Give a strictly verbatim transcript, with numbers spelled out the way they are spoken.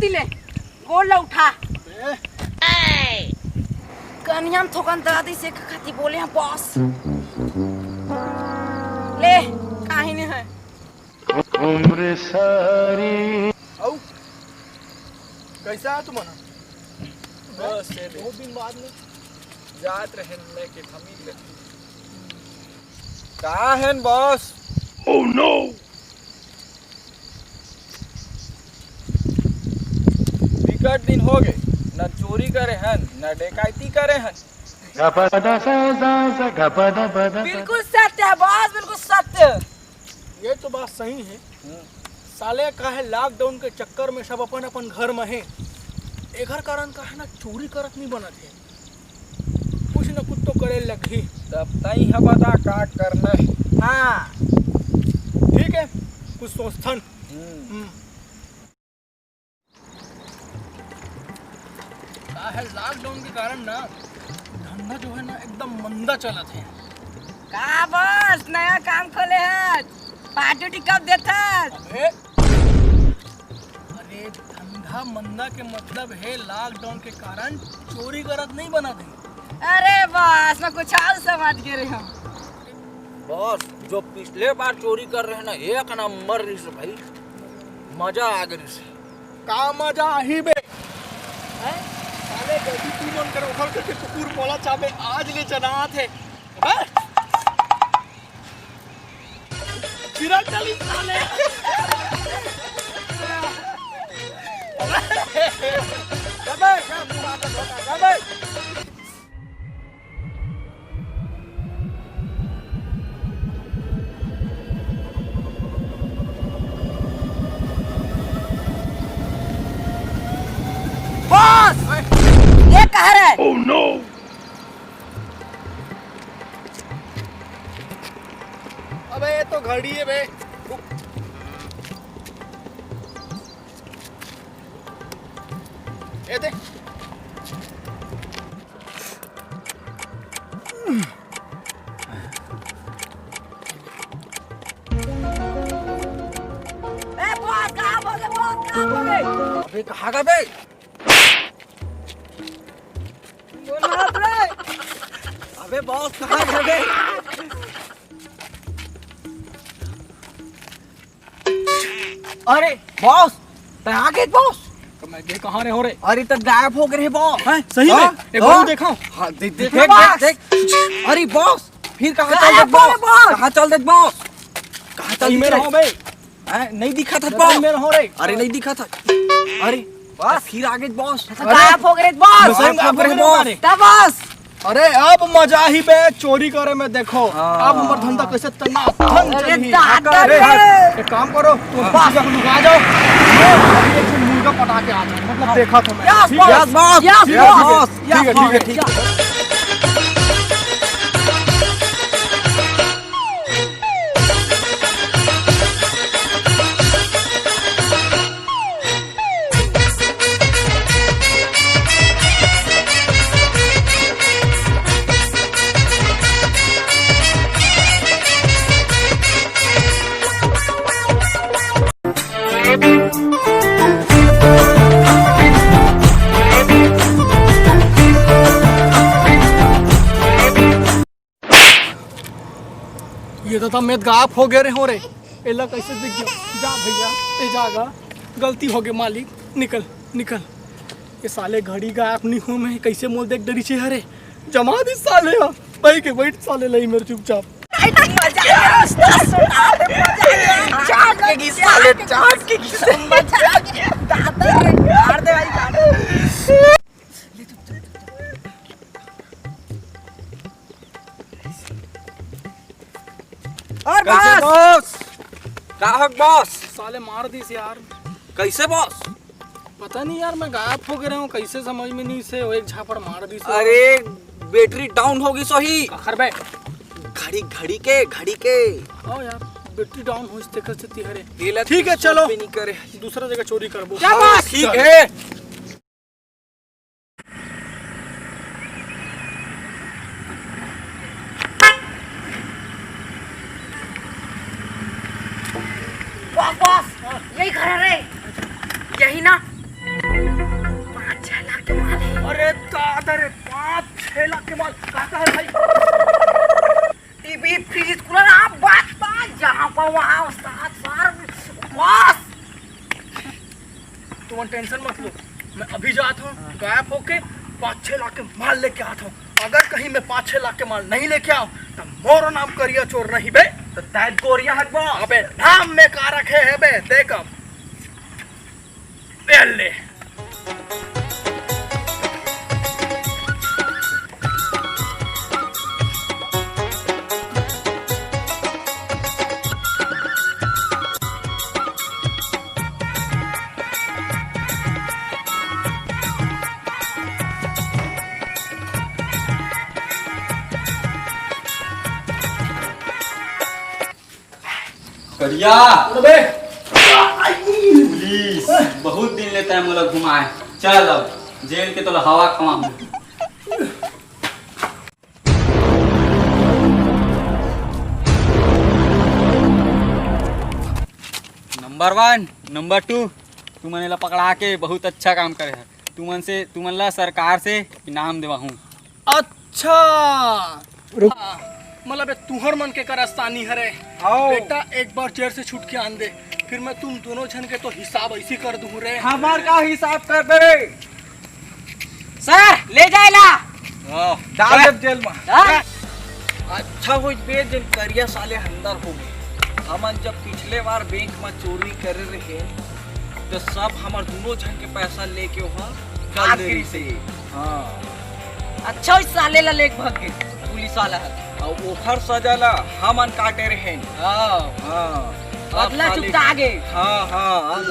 ले, गोड़ ला उठा। कनिया म थोकन दर्द, इसे खाती बोले हैं बॉस। ले, काहे नहीं है? अउ कैसा है तुमन? बस ये दे। बहुत दिन बाद में जात रहे लेके खमीर लेके। का है बॉस? Oh no! बिकट दिन हो गए, न चोरी करे हन, न डकैती करे हन। बिल्कुल सत्य है बॉस, बिल्कुल सत्य। ये तो बात सही है। हम्म। साले का है, लॉकडाउन के चक्कर में सब अपन अपन घर में है, एकर कारण का है ना, चोरी करत नहीं बनत है, कुछ न कुछ तो करे लगही। तब तई ह बता का करना है। हाँ, ठीक है, कुछ सोचथन। हम्म। हम्म। का है, लॉकडाउन के कारण ना धंधा जो है ना एकदम मंदा चलत है। का बॉस, नया काम खोले है? पार्टी उटी कब देथस? अबे, अरे, धंधा मंदा के मतलब है लॉकडाउन के कारण चोरी करत नहीं बनत है। अरे बॉस, मैं कुछ और समझ गे रहे हूँ। बॉस, जो पिछले बार चोरी कर रहे ना, एक नंबर रिस भाई, मजा आ गया रिस। का मजा आही बे? हैं? साले गरीब मन कर ओखर करके कुकुर मोला चाबे आज ले जनात है। हैं? चिरा चली साले। अबे, क्या मुंह आता धोखा, अबे। बॉस, ये कहाँ रे? Oh no! अबे, ये तो घड़ी है बे। रुक। ये दे। ए, बॉस, कहाँ भागे, बॉस, कहाँ भागे? अबे, कहाँ गए बे? बोल ना रे। अबे, बॉस, कहाँ गए बे? अरे बॉस, तै आ गे बॉस। तो मैं गे कहाँ रे हो रे? अरे, तो गायब हो गए रे बॉस। हैं? सही में? हाँ? एक बार हाँ? देखा। हाँ, दे-, दे-, देखो देख, बॉस। देख, देख। अरे बॉस, फिर कहाँ चल गायब देत हो बॉस? बॉस। कहाँ चल देत बॉस? कहाँ चल सही में देत रहो बे। हैं? नहीं दिखा था बता बॉस। में रहो रे। अरे, नहीं दिखा था। अरे, बॉस। फिर आ गे बॉस। तो अरे, गायब हो गए रे बॉस। मैं सही में गायब हो गए रे बॉस। बॉस। तब बॉस। अरे, अब मजा ही बे चोरी करे में, देखो, हाँ। अब हमर धंधा कैसे टनाटन अरे चलही। दादा अरे, रे। एक काम करो, तुम हाँ। सीधा लुका जाओ, मैं अभी एक ठो मुर्गा पटा के आ जाऊँ, मतलब, हाँ। देखा था मैं। यस, ठीक है? बॉस। Yes, boss. यस, ठीक है, ठीक है, बॉस। ठीक है, ठीक है, यस, ठीक है। बॉस। ये तो तब मैं गायब हो गए रे हो रे। एला कैसे दिख गया? जा भैया, ए जागा, गलती हो गई मालिक, निकल, निकल। ये साले घड़ी गायब नहीं हो, मैं कैसे मोल देख डरी छे हरे। जमा दी साले हा। भाई के बैठ साले लई मेरे चुपचाप। चाट के घी साले, चाट के घी। मजा आ गया। दादा रे, मार दे भाई, मार दे। और कैसे बॉस? बॉस? का हक बॉस? साले मार दीस यार। कैसे बॉस? पता नहीं यार, मैं गायब हो गए रहे हूँ, कैसे समझ में नहीं से, वो एक झापड़ मार दीस। अरे, बैटरी डाउन हो गई सोही। काखर बे? घड़ी, घड़ी के, घड़ी के। हाँ यार, बैटरी डाउन हो, तेकर से तिहरे। तेला ठीक है, तो चलो। भी नहीं करे। दूसरा जगह चोरी करबो। क्या हाँ, बॉस? ठीक है। बॉस, बॉस, यही घर है रे, यही ना? अरे, पाँच छह लाख के माल काका है भाई। टीवी, फ्रिज, कूलर, आप बात बात, जहाँ पर वहाँ उस्ताद सर, बस। तुम टेंशन मत लो, मैं अभी जात हूँ, गायब होके पाँच छह लाख के माल लेके आत हूँ। अगर कहीं मैं पाँच छह लाख के माल नहीं लेके आऊँ, तो मोरो नाम करिया चोर नहीं बे। तो तैं गोरिया हक बा। अबे, नाम में का रखे है बे, देख अब। पहले करिया। अबे। पुलिस, बहुत दिन ले तैं मोला घुमाए। चल अब जेल के तोला हवा खवाहूँ। नंबर वन, नंबर टू, तुमन एला पकड़ा के बहुत अच्छा काम करे है। तुमन से, तुमन ला सरकार से इनाम देवाहूँ। अच्छा, रुक। मतलब ये तुहर मन के कारस्तानी हरे। आओ। बेटा, एक बार जेल से छूट के आन दे, फिर मैं तुम दोनों झन के तो हिसाब ऐसी कर दूँ रे। हमार का हिसाब कर बे? सर, ले जाए ला। हाँ। डाल दे जेल में। डाल। अच्छा होइस बे, जेन करिया साले अंदर हो गे। हमन जब पिछले बार बैंक में चोरी करे रहे, तो सब हमर दोनों झन के पैसा लेके वहाँ चल दे रहिस हे। हाँ। अच्छा होइस साले ला लेके भाग गे पुलिस वाला ह। अउ ओखर सजा ला हमन काटे रहे। हाँ। हाँ। बदला चुकता आगे। हाँ, हाँ।